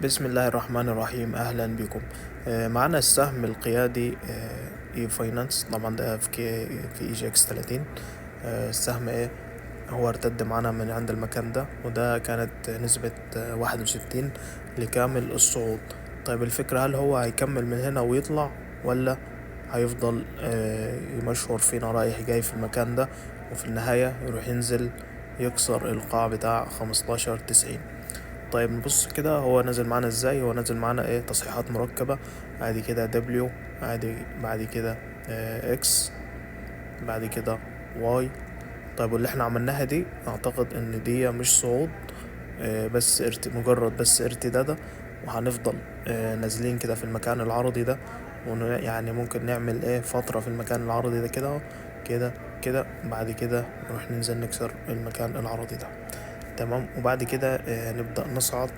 بسم الله الرحمن الرحيم. اهلا بكم. معنا السهم القيادي e-finance، طبعا ده في EGX 30. السهم ايه هو ارتد معانا من عند المكان ده، وده كانت نسبة 61 لكامل الصعود. طيب الفكرة هل هو هيكمل من هنا ويطلع، ولا هيفضل يمشور فينا رايح جاي في المكان ده، وفي النهاية يروح ينزل يكسر القاع بتاع 15.90؟ طيب نبص كده هو نزل معانا ازاي. هو نزل معانا ايه؟ تصحيحات مركبة، بعد كده W، بعد كده X، بعد كده Y. طيب واللي احنا عملناها دي اعتقد ان دي مش صعود، بس مجرد بس ارتدادة، وهنفضل نازلين كده في المكان العرضي ده، يعني ممكن نعمل ايه فترة في المكان العرضي ده كده كده كده، بعد كده نروح ننزل نكسر المكان العرضي ده، تمام. وبعد كده نبدأ نصعد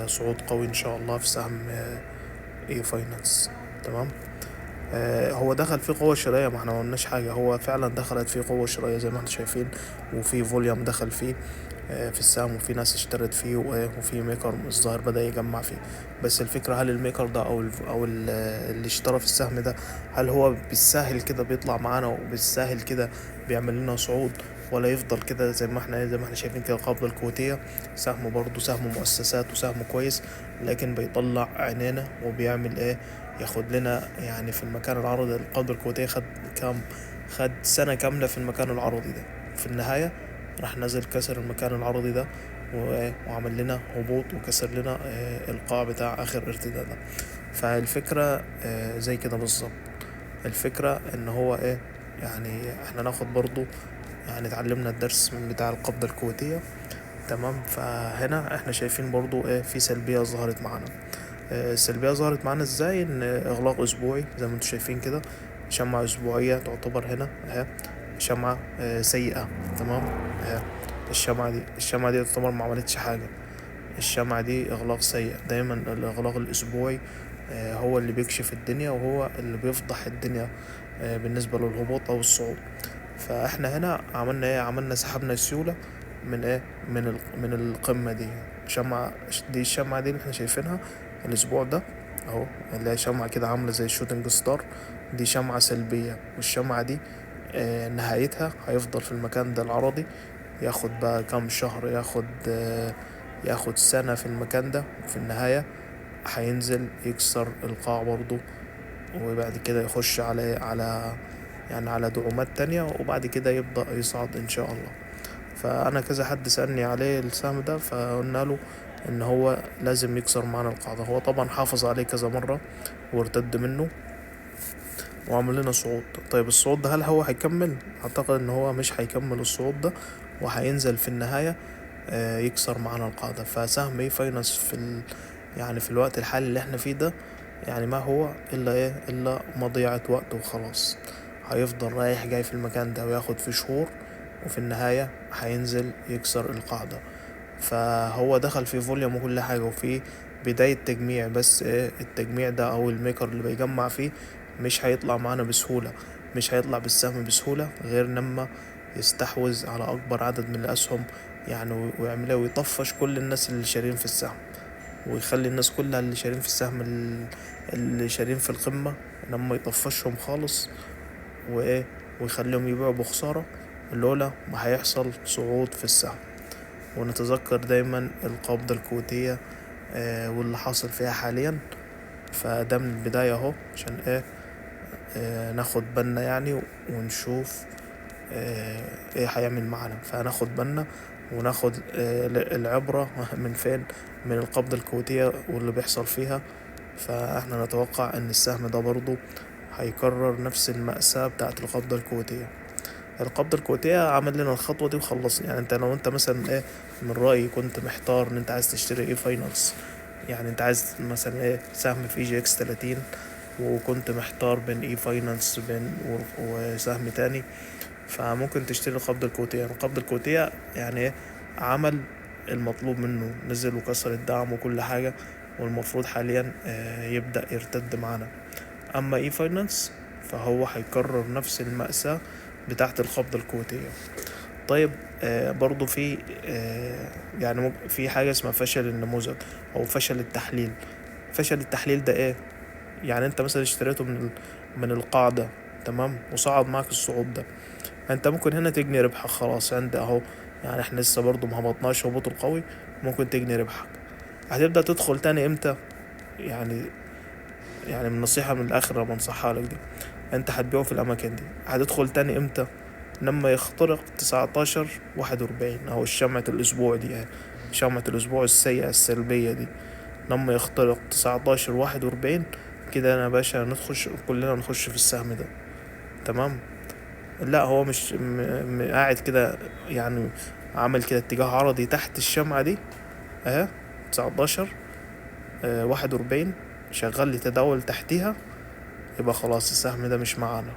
صعود قوي إن شاء الله في سهم e-finance، تمام. هو دخل فيه قوة شرائية، ما احنا ما قلناش حاجة، هو فعلا دخلت فيه قوة شرائية زي ما احنا شايفين، وفي volume دخل فيه في السهم، وفي ناس اشترت فيه، وفي maker الظاهر بدأ يجمع فيه. بس الفكرة هل ال maker ده أو اللي اشترى في السهم ده، هل هو بالساهل كده بيطلع معانا وبالساهل كده بيعمل لنا صعود، ولا يفضل كده زي ما احنا شايفين كده؟ القبضة الكويتية سهم برضو سهم مؤسسات وسهم كويس، لكن بيطلع عينينا وبيعمل ايه، ياخد لنا يعني في المكان العرضي. القبضة الكويتية خد كام، خد سنة كاملة في المكان العرضي ده، في النهاية راح نزل كسر المكان العرضي ده وعمل لنا هبوط وكسر لنا القاع بتاع آخر ارتداد ده. فالفكرة زي كده بالظبط. الفكرة ان هو ايه، يعني احنا ناخد برضو يعني اتعلمنا الدرس من بتاع القبضة الكويتية، تمام. فهنا احنا شايفين برضو ايه في سلبية ظهرت معانا. السلبية ظهرت معانا ازاي؟ ان اغلاق اسبوعي زي ما انتم شايفين كده، شمعة اسبوعية تعتبر هنا اهي شمعة سيئة، تمام. اهي الشمعة دي تعتبر ما عملتش حاجة، الشمعة دي اغلاق سيء. دايما الاغلاق الاسبوعي هو اللي بيكشف الدنيا وهو اللي بيفضح الدنيا بالنسبة للهبوط او الصعود. فاحنا هنا عملنا ايه؟ عملنا سحبنا السيولة من ايه؟ من القمة دي. شمعة دي، الشمعة دي اللي احنا شايفينها الاسبوع ده اهو، اللي هي شمعة كده عاملة زي ال shooting star، دي شمعة سلبية، والشمعة دي نهايتها هيفضل في المكان ده العرضي، ياخد بقى كام شهر، ياخد سنة في المكان ده، وفي النهاية هينزل يكسر القاع برضو، وبعد كده يخش على دعومات تانية، وبعد كده يبدأ يصعد إن شاء الله. فأنا كذا حد سألني عليه السهم ده، فقلنا له إن هو لازم يكسر معانا القاعدة. هو طبعا حافظ عليه كذا مرة وارتد منه وعمل لنا صعود. طيب الصعود ده هل هو هيكمل؟ أعتقد إن هو مش هيكمل الصعود ده، وهينزل في النهاية يكسر معانا القاعدة. فسهم e-finance في الوقت الحالي اللي احنا فيه ده، ما هو إلا إيه؟ إلا مضيعة وقت وخلاص. هيفضل رايح جاي في المكان ده وياخد فيه شهور، وفي النهاية هينزل يكسر القاعدة. فهو دخل في volume وكل حاجة وفي بداية تجميع، بس إيه التجميع ده أو ال maker اللي بيجمع فيه مش هيطلع معانا بسهولة، مش هيطلع بالسهم بسهولة غير لما يستحوذ على أكبر عدد من الأسهم، ويعمل إيه؟ ويطفش كل الناس اللي شارين في السهم، ويخلي الناس كلها اللي شارين في السهم اللي شارين في القمة لما يطفشهم خالص ويخليهم يبيعوا بخسارة، لولا ما هيحصل صعود في السهم. ونتذكر دايما القبضة الكويتية واللي حاصل فيها حاليا. فده من البداية اهو، عشان ناخد بالنا ونشوف ايه هيعمل معانا. فهناخد بالنا وناخد العبرة من فين؟ من القبضة الكويتية واللي بيحصل فيها. فاحنا نتوقع ان السهم ده برضو هيكرر نفس المأساة بتاعت القبضة الكويتية. القبضة الكويتية عمل لنا الخطوة دي وخلصنا. انت لو انت مثلا من رأيي كنت محتار ان انت عايز تشتري e-finance، يعني انت عايز مثلا سهم في EGX 30، وكنت محتار بين e-finance وسهم تاني، فممكن تشتري القبضة الكويتية. القبضة الكويتية عمل المطلوب منه، نزل وكسر الدعم وكل حاجة، والمفروض حاليا يبدأ يرتد معانا. اما e-finance فهو هيكرر نفس المأساة بتاعت القبضة الكويتية. طيب برضو في يعني في حاجة اسمها فشل النموذج او فشل التحليل. فشل التحليل ده ايه؟ يعني انت مثلا اشتريته من القاعدة، تمام، وصعد معك الصعود ده، انت ممكن هنا تجني ربحك خلاص عند اهو، يعني احنا لسه برضو ما هبطناش هبوط القوي، ممكن تجني ربحك. هتبدأ تدخل تاني امتى؟ يعني من نصيحة من الاخر اللي بنصحها لك دي، انت هتبيعه في الاماكن دي. هتدخل تاني امتى؟ لما يخترق 19.41 اهو الشمعة الاسبوع دي، يعني شمعة الاسبوع السيئة السلبية دي، لما يخترق 19.41 كده انا يا باشا ندخل كلنا نخش في السهم ده، تمام. لا هو مش قاعد كده، يعني عامل كده اتجاه عرضي تحت الشمعة دي اهي تسعتاشر، واحد وأربعين، شغال لي تداول تحتيها، يبقى خلاص السهم ده مش معانا.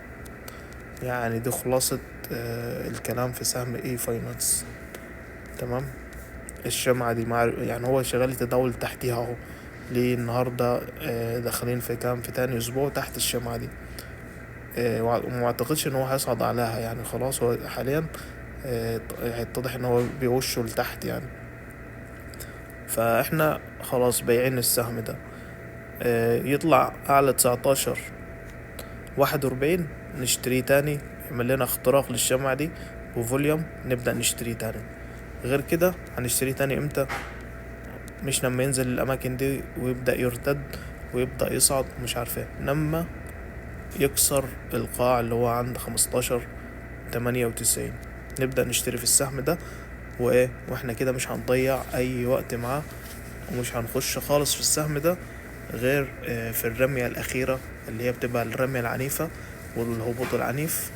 يعني دي خلاصة الكلام في سهم اي فاينانس، تمام. الشمعة دي مع يعني هو شغال لي تداول تحتيها اهو، ليه النهاردة، داخلين في كام، في تاني اسبوع تحت الشمعة دي، وما اعتقدش ان هو هيصعد عليها، يعني خلاص هو حاليا، هيتضح ان هو بيوشه لتحت يعني، فاحنا خلاص بايعين السهم ده. يطلع اعلى 19.41 نشتريه تاني، يعمل لنا اختراق للشمعة دي وفوليوم نبدأ نشتريه تاني. غير كده هنشتريه تاني امتى؟ مش لما ينزل الاماكن دي ويبدأ يرتد ويبدأ يصعد مش عارف ايه، لما يكسر القاع اللي هو عند 15.98 نبدأ نشتري في السهم ده، واحنا كده مش هنضيع اي وقت معاه، ومش هنخش خالص في السهم ده غير في الرمية الأخيرة اللي هي بتبقى الرمية العنيفة والهبوط العنيف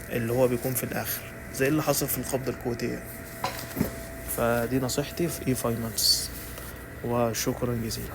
اللي هو بيكون في الآخر زي اللي حصل في القبضة الكويتية. فدي نصيحتي في اي فاينانس، وشكرا جزيلا.